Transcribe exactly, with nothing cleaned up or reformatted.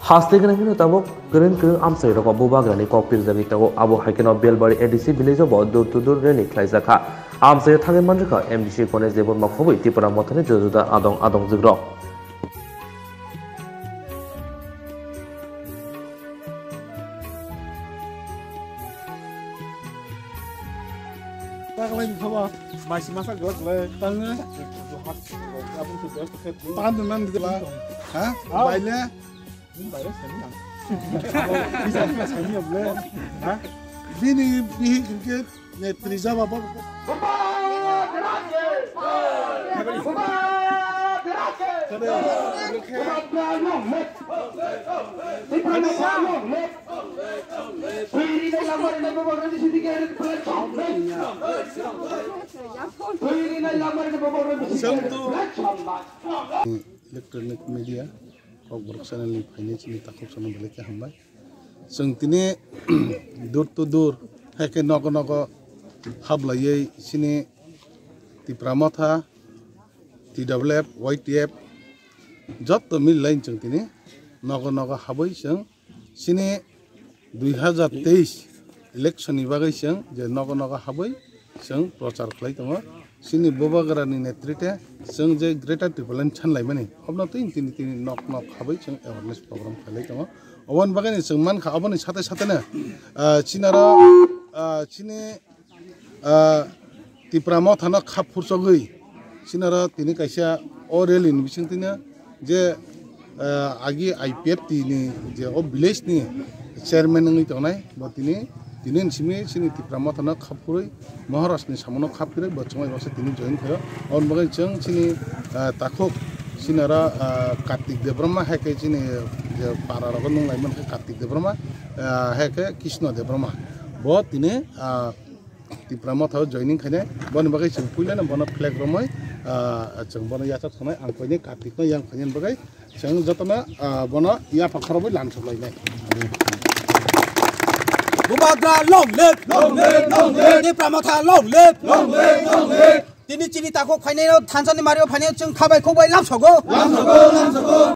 Haste gwnang hino tabuk kwrwng kwrwng amchai rogo bubagrani kok pirjagwi tongo. Abo hai kheno Belbari A D C village o bo door to door rally khlaijak kha. Amchai thangwi manjakha M D C Ganesh Debbarma khobwi Tipra Mothani juda juda adong adongjwk rok. Taklai ni thoba. Mai si masa glak glak. Tangna. Abang tu best khet. Pan tu nan di la. Ha? Au. Baile. Ni baile sani ang. Bisa bisa sani ang le. Ha? Bini bihi kengke ne trija baba. Kade. Electronic media, Kokborok channel ni phaini chini takhuk sano belai khe hambai. Chwng tini door to door, hai khe nogo nogo hablaiwi chini Tipra Motha, T W F, Y T F, jotto mil line chwng tini nogo nogo habwi chwng chini dui hazar teis election ni bagwi chwng je nogo nogo habwi chwng prochar khlai tongo. Chini bubagra ni netrite chwng je Greater Tipraland sanlaimani, obno twi tini tini nok nok habwi chwng awareness program khlai tongo. Oboni bagwi ni chwng mankha, oboni sate sate no, ah, chinaro, ah, chini ah, Tipra Mothano khap phursogwi sinaro tini kaisa o rally ni bisingtwino je, ah, agi I P F T ni je o village ni chairman wngwi tongnai, bo tini, tini simi chini Tipra Mothano khap phurwi Maharaj ni samono khap phurwi bo chwngwi baksa tini join khaio. Oboni bagwi chwng chini, ah, takhuk sinaro, ah, Kartik Debbarma hai khe chini je para rogo nung lai mankha Kartik Debbarma, ah, hai khe Krishna Debbarma. Bo tini, ah, Tipra Motha o joining khainai, boni bagwi chwng puilano bono flag romwi, ah, chwng bono yachak thwngnai, ang koinwi Kartik no yang phainani bagwi chwng jotono, ah, bono yapha khorobwi lamsok lainai. Bubagra long live! Long live, long live! Tipra Motha long live! Long live, long live! Tini chini takhuk phainai no thansa ni mari o phainai chwng khabai khukbai lamsogo. Lamsogo, lamsogo.